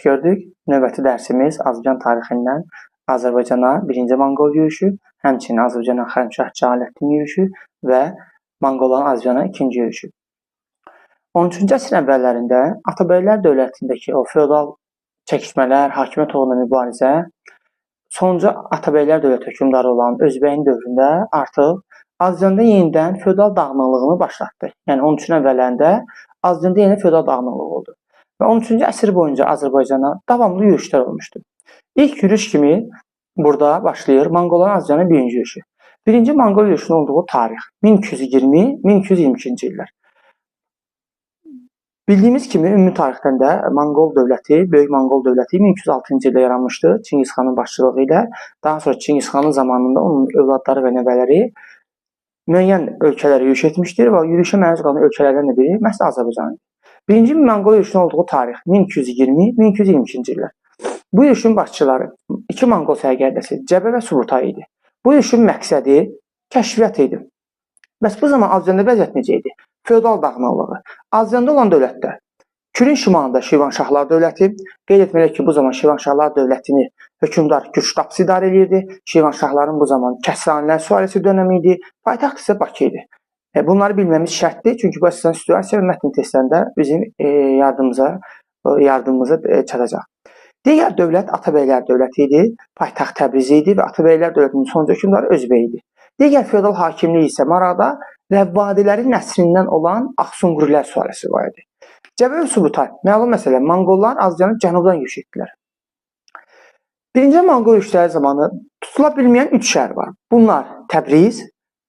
Xoş gördük. Növbəti dərsimiz Azərbaycan tarixindən Azərbaycana birinci Monqol yürüşü, həmçinin Azərbaycana Xərəmşah Cəlaləddin yürüşü və Monqolların Azərbaycana ikinci yürüşü. 13-cü əsrin əvvəllərində Atabəylər dövlətindəki o feodal çəkişmələr, hakimiyyət uğrunda mübarizə sonuncu Atabəylər dövləti hökmdarı olan Özbəyin dövründə artıq Azərbaycanda yenidən feodal dağınıqlığını başlatdı. Yəni 13-cü əvvəllərində Azərbaycanda yeni feodal dağınıqlığı oldu. Və 13-cü əsr boyunca Azərbaycana davamlı yürüşlər olmuşdu. İlk yürüş kimi burada başlayır Monqolların Azərbaycana birinci yürüşü. Birinci Monqol yürüşünün olduğu tarix 1220-1222-ci illər. Bildiyimiz kimi ümumi tarixdən də Monqol dövləti, Böyük Monqol dövləti 1206-cı ildə yaranmışdı Çingiz xanın başçılığı ilə. Daha sonra Çingiz xanın zamanında onun övladları və nəvələri müəyyən ölkələrə yürüş etmişdir və yürüşə məruz qalan ölkələrdən də biri məhz Azərbaycan idi. Birinci Monqol yürüşünün olduğu tarix 1220-1222-ci illər. Bu yürüşün başçıları iki Monqol sərkərdəsi Cəbə və Subutay idi. Bu yürüşün məqsədi kəşfiyyat idi. Bəs bu zaman Azərbaycanda vəziyyət necə idi? Feodal dağınıqlığı. Azərbaycanda olan dövlətlər Kürün şimalında Şirvanşahlar dövləti, qeyd etməliyik ki, bu zaman Şirvanşahlar dövlətini hökmdar Gürçtaps idarə edirdi. Şirvanşahların bu zaman Kəsranilər sülaləsi dönəmi idi, paytaxt isə Bakı idi. Bunları bilməmiz şərtdir, çünki bu əsasən situasiya və mətn testlərində bizim yardımımıza çatacaq. Digər dövlət Atabəylər dövləti idi, paytaxt Təbriz idi və Atabəylər dövlətinin sonuncu hökmdarı Özbəy idi. Digər feodal hakimliyi isə Marağda Rəvvadilərin nəslindən olan Ağsunqurilər sülaləsi var idi. Cəbə və Subutay, məlum məsələ, Monqollar Azərbaycanın cənubdan yürüş etdilər. Birinci Monqol yürüşləri zamanı tutula bilməyən 3 şəhər var. Bunlar Təbriz,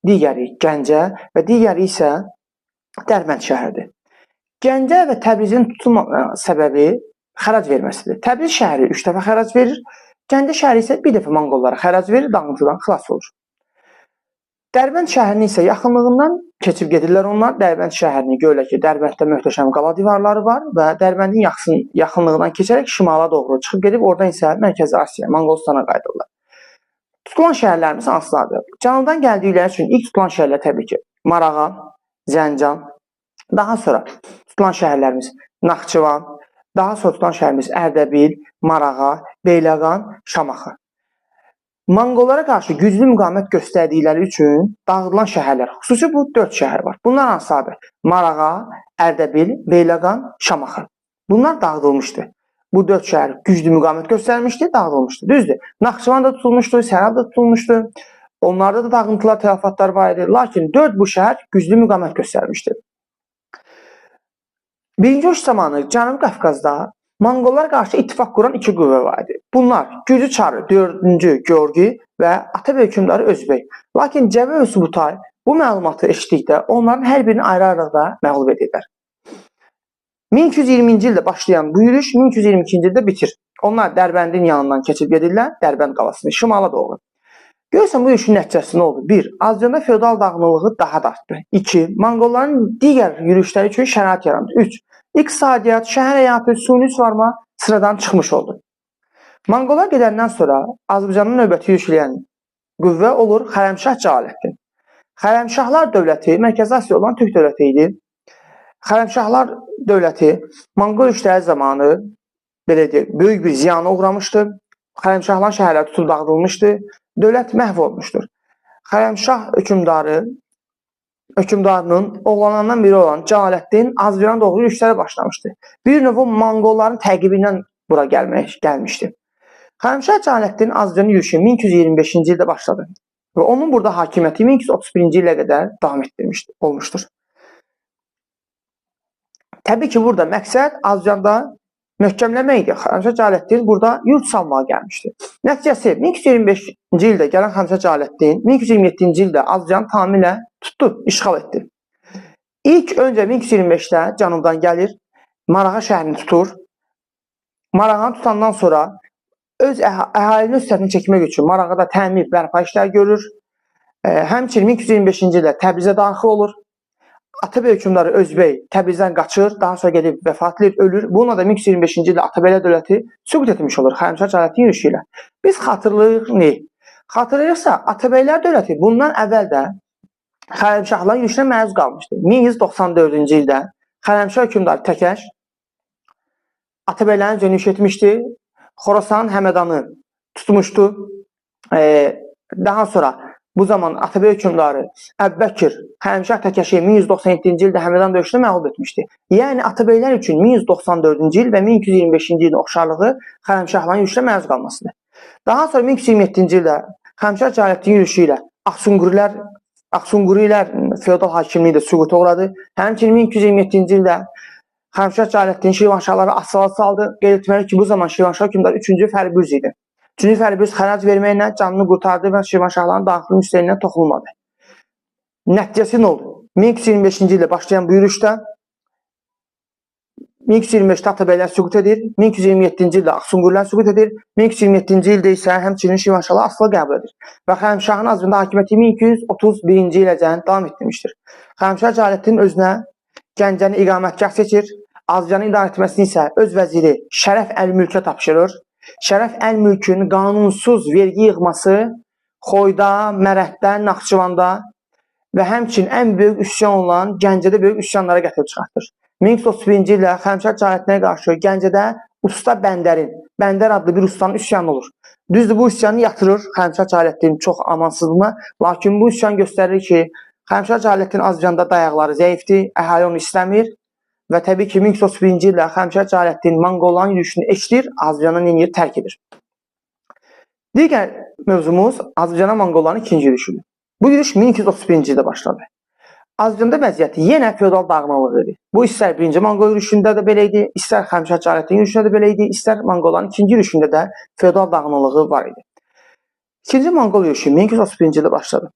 digəri Gəncə və digəri isə Dərbənd şəhəridir. Gəncə və Təbrizin tutulma səbəbi xərac verməsidir. Təbriz şəhəri 3 dəfə xərac verir, Gəncə şəhəri isə bir dəfə Monqollara xərac verir, dağıntıdan xilas olur. Dərbənd şəhərinin isə yaxınlığından keçib gedirlər onlar. Dərbənd şəhərini görürlər ki, Dərbənddə möhtəşəm qala divarları var və Dərbəndin yaxınlığından keçərək şimala doğru çıxıb gedib, oradan isə Mərkəzi Asiya, Monqolistana qayıdırlar. Tutulan şəhərlərimiz hansılardır? Cənubdan gəldikləri üçün ilk tutulan şəhərlər təbii ki, Marağa, Zəncan, daha sonra tutulan şəhərlərimiz Naxçıvan, daha sonra tutulan şəhərimiz Ərdəbil, Marağa, Beyləqan, Şamaxı. Monqollara qarşı güclü müqavimət göstərdikləri üçün dağıdılan şəhərlər, xüsusi bu 4 şəhər var. Bunlar hansılardır? Marağa, Ərdəbil, Beyləqan, Şamaxı. Bunlar dağıdılmışdı. Bu 4 şəhər güclü müqavimət göstərmişdi, dağıdılmışdı. Düzdür. Naxçıvan da tutulmuşdu, Sərhəd də tutulmuşdu. Onlarda da dağıntılar, tələfatlar var idi. Lakin 4 bu şəhər güclü müqavimət göstərmişdi. Birinci yürüş zamanı Cənubi Qafqazda Monqollara qarşı ittifaq quran iki qüvvə var idi. Bunlar Gürcü çarı 4-cü Georgi və Atabəy hökmdarı Özbəy. Lakin Cəbə və Subutay bu məlumatı eşitdikdə onların hər birini ayrı-ayrılıqda məğlub edirlər. 1220-ci ildə başlayan bu yürüş 1222-ci ildə bitir. Onlar Dərbəndin yanından keçib gedirlər, Dərbənd qalasını şimala doğru. Görürsən bu yürüşün nəticəsi nə oldu? 1. Azərbaycanda feodal dağınıqlığı daha da artdı. 2. Monqolların digər yürüşləri üçün şərait yarandı. 3. İqtisadiyyat, şəhər həyatı, suni suvarma sıradan çıxmış oldu. Monqollar gedəndən sonra Azərbaycanın növbəti yürüş eləyən qüvvə olur Xərəmşah Cəlaləddin. Xərəmşahlar dövləti Mərkəzi Asiya olan Türk dövləti idi. Xərəmşahlar dövləti Monqol yürüşləri zamanı belə deyək, böyük bir ziyana uğramışdı. Xərəmşahların şəhərləri tutulub dağıdılmışdı. Dövlət məhv olmuşdur. Xərəmşah hökmdarının oğlanlarından biri olan Cəlaləddin Azərbaycana doğru yürüşlərə başlamışdı. Bir növ o Monqolların təqibi ilə bura gəlmişdi. Xərəmşah Cəlaləddin Azərbaycana yürüşü 1225-ci ildə başladı və onun burada hakimiyyəti 1231-ci ilə qədər davam etdirmişdi, olmuşdur. Təbii ki, burada məqsəd Azərbaycanda möhkəmləmək idi. Xərəmşah Cəlaləddin burada yurt salmağa gəlmişdi. Nəticəsi 1225-ci ildə gələn Xərəmşah Cəlaləddin 1227-ci ildə Azərbaycanı tamamilə tutdu, işğal etdi. İlk öncə 1225-də cənubdan gəlir, Marağa şəhərini tutur. Marağanı tutandan sonra öz əhalinin öz səhvini çəkmək üçün Marağada təmir, bərpa işləri görür. Həmçinin 1225-ci ildə Təbrizə daxil olur. Atabəy hökmdarı Özbəy Təbrizdən qaçır, daha sonra gedib vəfat edir, ölür. Bununla da 1225-ci ildə Atabəylər dövləti süqut etmiş olur Xərəmşah Cəlaləddin yürüşü ilə. Biz xatırlayırıq nə? Xatırlayırıqsa Atabəylər dövləti bundan əvvəl də Xərəmşahların yürüşünə məruz qalmışdı. 1194-cü ildə Xərəmşah hökmdarı Təkəş Atabəylərin üzrə yürüş etmişdi. Xorasan Həmədanı tutmuşdu. Daha sonra bu zaman Atabəy hökmdarı Əbubəkir Xərəmşah Təkəşi 1197-ci ildə Həmədan döyüşündə məğlub etmişdi. Yəni Atabəylər üçün 1194-cü il və 1225-ci ilin oxşarlığı Xərəmşahların yürüşünə məruz qalmasıdır. Daha sonra 1227-ci ildə Xərəmşah Cəlaləddin yürüşü ilə Ağsunqurilər feodal hakimliyi də süquta uğradı. Həmçinin 1227-ci ildə Xərəmşah Cəlaləddin Şirvanşahları asıla saldı. Qeyd etməli ki, bu zaman Şirvanşah hökmdarı 3-cü Fərbüz idi. 3-cü Fərbüz xərac verməklə canını qurtardı və Şirvanşahların daxili müstəqilliyinə toxunulmadı. Nəticəsi nə oldu? 1225-ci ildə başlayan bu yürüşdə 1225-də Atabəylər süqut edir, 1227-ci ildə Ağsunqurilər süqut edir, 1227-ci ildə isə həmçinin Şirvanşahlar asılı qəbul edir və Xərəmşahın Azərbaycanda hakimiyyəti 1231-ci iləcən davam etdirmişdir. Xərəmşah Cəlaləddin özünə Gəncəni iqamətgah seçir, Azərbaycanın idarə etməsini isə öz vəziri Şərəf əl-Mülkə tapşırır. Şərəf əl-Mülkün qanunsuz vergi yığması Xoyda, Mərəddə, Naxçıvanda və həmçinin ən böyük üsyan olan Gəncədə böyük üsyanlara gətirib çıxartdır. 1231-ci ildə Xərəmşah Cəlaləddinə qarşı Gəncədə Usta Bəndərin, Bəndər adlı bir ustanın üsyanı olur. Düzdür, bu üsyanı yatırır Xərəmşah Cəlaləddin çox amansızlığına, lakin bu üsyan göstərir ki, Xərəmşah Cəlaləddin Azərbaycanda dayaqları zəifdir, əhali onu istəmir və təbii ki, 1231-ci ildə Xərəmşah Cəlaləddin Monqolların yürüşünü eşidir, Azərbaycanı neyir, tərk edir. Digər mövzumuz Azərbaycana Monqolların ikinci yürüşüdür. Bu yürüş 1231-ci ildə başladı. Azərbaycanda vəziyyət yenə feodal dağınıqlığı idi. Bu istər birinci Monqol yürüşündə də belə idi, istər Xərəmşah Cəlaləddin yürüşündə də belə idi, istər Monqolların ikinci yürüşündə də feodal dağınıqlığı var idi. İkinci Monqol yürüşü 1231-ci ildə başladı.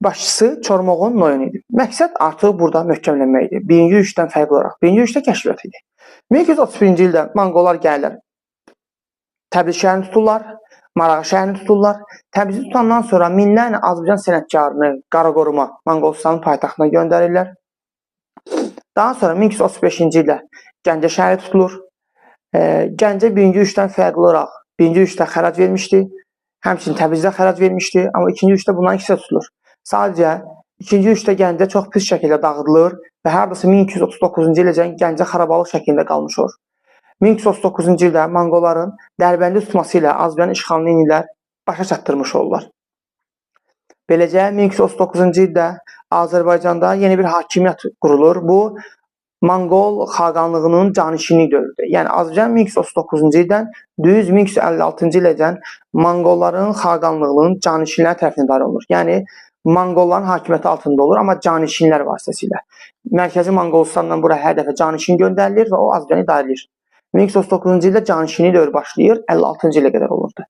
Başçısı Çormoğun Noyon idi. Məqsəd artıq burada möhkəmlənmək idi. Birinci yürüşdən fərqli olaraq. Birinci yürüşdə kəşfiyyat idi. 1231-ci ildə Monqollar gəlirlər. Təbriz şəhərini tuturlar, Marağa şəhərini tuturlar. Təbrizi tutandan sonra minlərlə Azərbaycan sənətkarını Qaraqoruma, Monqolistanın paytaxtına göndərirlər. Daha sonra 1235-ci ildə Gəncə şəhəri tutulur. Gəncə birinci yürüşdən fərqli olaraq birinci yürüşdə xərac vermişdi. Həmçinin Təbrizdə xərac vermişdi, amma ikinci yürüşdə bunların ikisi də tutulur. Sadəcə ikinci yürüşdə Gəncə çox pis şəkildə dağıdılır və hardasa 1239-cu iləcən Gəncə xarabalıq şəklində qalmış olur. 1239-cu ildə Monqolların Dərbəndi tutması ilə Azərbaycan işğalını inilər başa çatdırmış olurlar. Beləcə 1239-cu ildə Azərbaycanda yeni bir hakimiyyət qurulur. Bu Monqol xaqanlığının canişinlik dövrüdür. Yəni Azərbaycan 1239-cu ildən düz 1256-cı iləcən Monqolların xaqanlığının canişinləri tərəfindən idarə olunur. Yəni Monqolların hakimiyyəti altında olur, amma canişinlər vasitəsilə. Mərkəzi Monqolistandan bura hər dəfə canişin göndərilir və o Azərbaycanı idarə edir. 1239-cu ildə canişinlik dövrü başlayır, 56-cı ilə qədər olurdu.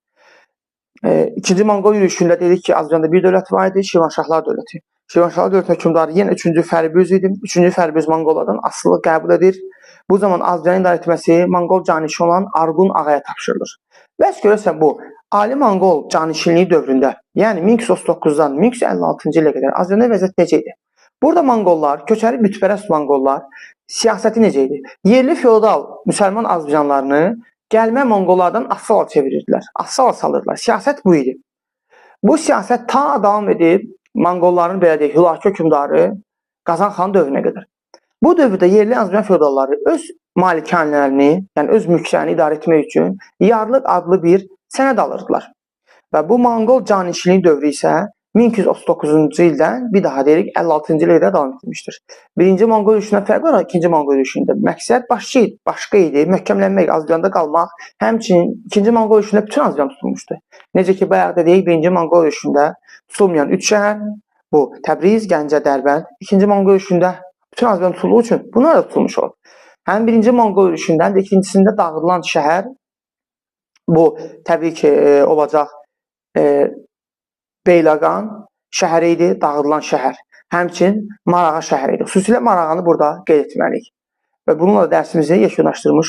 İkinci Monqol yürüşündə dedik ki, Azərbaycanda bir dövlət var idi, Şirvanşahlar dövləti. Şirvanşahlar dövləti hökmdarı yenə 3-cü Fərbüz idi. 3-cü Fərbüz Monqollardan asılılıq qəbul edir. Bu zaman Azərbaycanın idarə etməsi Monqol canişi olan Arqun ağaya tapşırılır. Bəs görürsən bu Ali Monqol canişinliyi dövründə, yəni 1239-dan 1256-cı ilə qədər Azərbaycanda vəziyyət necə idi? Burada Monqollar, köçəri bütpərəst Monqollar siyasəti necə idi? Yerli feodal müsəlman Azərbaycanlarını gəlmə Monqollardan asıla çevirirdilər, asıla salırdılar. Siyasət bu idi. Bu siyasət ta davam edib Monqolların belə deyək, Hülakü hökmdarı Qazan xan dövrünə qədər. Bu dövrdə yerli Azərbaycan feodalları öz malikanələrini, yəni öz mülklərini idarə etmək üçün yarlıq adlı bir sənəd alırdılar. Və bu Monqol canişinliyi dövrü isə 1239-cu ildən bir daha deyirik 56-cı ilə qədər davam etmişdir. Birinci Monqol yürüşündən fərqli olaraq ikinci Monqol yürüşündə məqsəd başqa idi, möhkəmlənmək, Azərbaycanda qalmaq. Həmçinin ikinci Monqol yürüşündə bütün Azərbaycan tutulmuşdu. Necə ki bayaq dedik, birinci Monqol yürüşündə tutulmayan 3 şəhər, bu Təbriz, Gəncə, Dərbənd. İkinci Monqol yürüşündə bütün Azərbaycan tutulduğu üçün bunlar da tutulmuş oldu. Həm birinci Monqol yürüşündə, həm də ikincisində dağıdılan şəhər bu təbii ki olacaq Beyləqan şəhəri idi, dağıdılan şəhər. Həmçinin Marağa şəhəri idi. Xüsusilə Marağanı burada qeyd etməliyik. Və bununla da dərsimizi yekunlaşdırmış olduq.